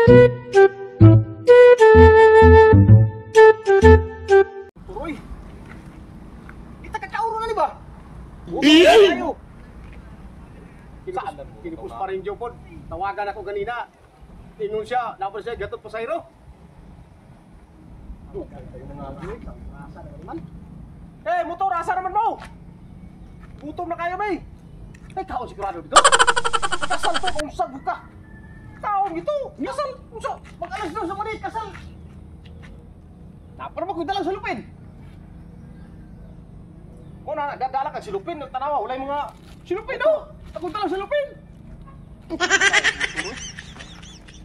Uy. Kita kakauro na ni ba? Ayo. Kinipus pa rin pod. Tawagan ako ganina. Ingon siya, dapat siya gatot pasayro. Eh, motor asa naman mo? Gutom na kayo, may. Ay, kaon sigurado dito. Kasal to kung usag ka. Kaon ito. Kasal, unsa? Mag-alas daw sa mani, kasal. Napar mo dalang salupin. Kung na dadala ka silupin, tanawa walay mga silupin do. Ako dalang silupin.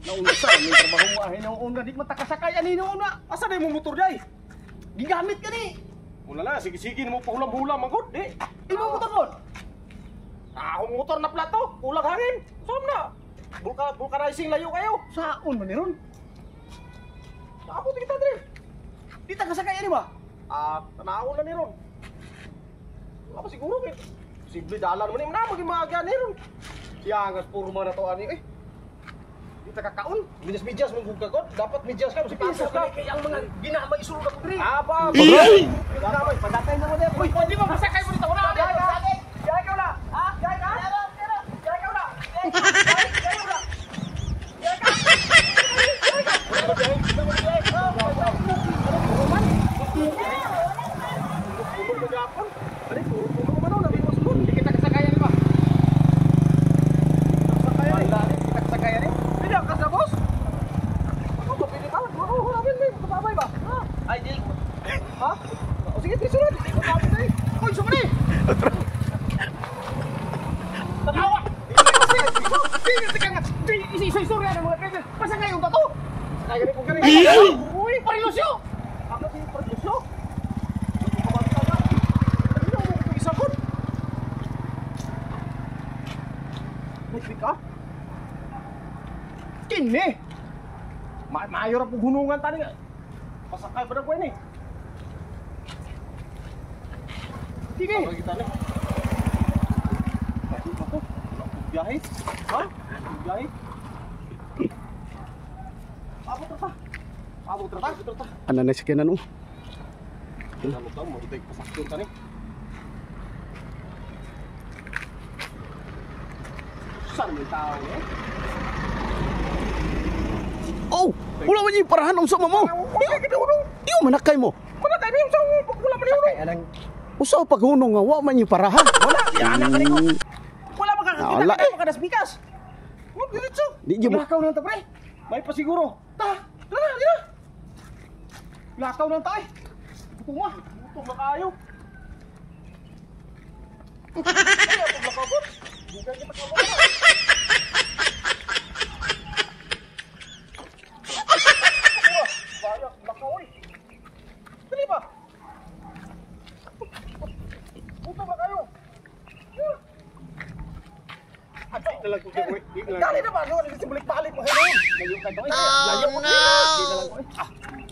Naunsa may trabaho mo ahin ang una di matakasakay ani no una. Asa day mo motor day? Gigamit ka ni. Wala na, sige-sige mo pahulam-hulam man gud di. Imo motor pod. Akong motor na plato, kulang hangin. Som na. Vulcanizing layo kayo. Saon man ni ron? Ako kita dre. Di ta kasakay ani ba? Ah, tanawon na ni ron. Wala pa siguro kay simple dalan man ni na maging maaga ni ron. Siyangas puro man na to ani eh. Di ta kakaon. Midyas-midyas mong gugakot. Dapat midyas ka, masipasok ka. Kay ang mga ginamay isulod ako dre. Aba. Ginamay padatay na mo dre. Uy, di ba masakay mo dito wala. Jay ka wala. Ha? Jay ka? Jay ka wala. Jay ka wala. Jay ka. Uy, parilusyo! Ako si parilusyo? Kini! Maayo ra pug hunungan tani nga. Pasakay pa na ko ini. Kini. Biyahe? Ha? Biyahe? Abot ra ta. Abot ra ta. Abot ra ta. Ana na sakyanan oh. Ano ta mo tay pasakyon tani. Saan may tao eh? Oh, wala man yung parahan unsa mo. Iyo manakay mo. Manakay mi unsa wala man yung. Usa paghunong nga wa man yung parahan. Wala, yana ka niko. Wala makakakita ka makadas bikas. Wag diretso. Di jud. Lakaw nang ta pre. May pasiguro. Ta, dira dira. Lakaw nang ta eh. Gutom ah. Gutom na kaayo. Ay, lakaw ko. Bukan kita ka. Dali ba? Gutom na kayo. Dali na ba? Balik-balik mo. Oh, no!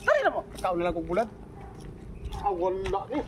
Dali na mo. Ikaw na lang kong bulat. Ah, wala ni.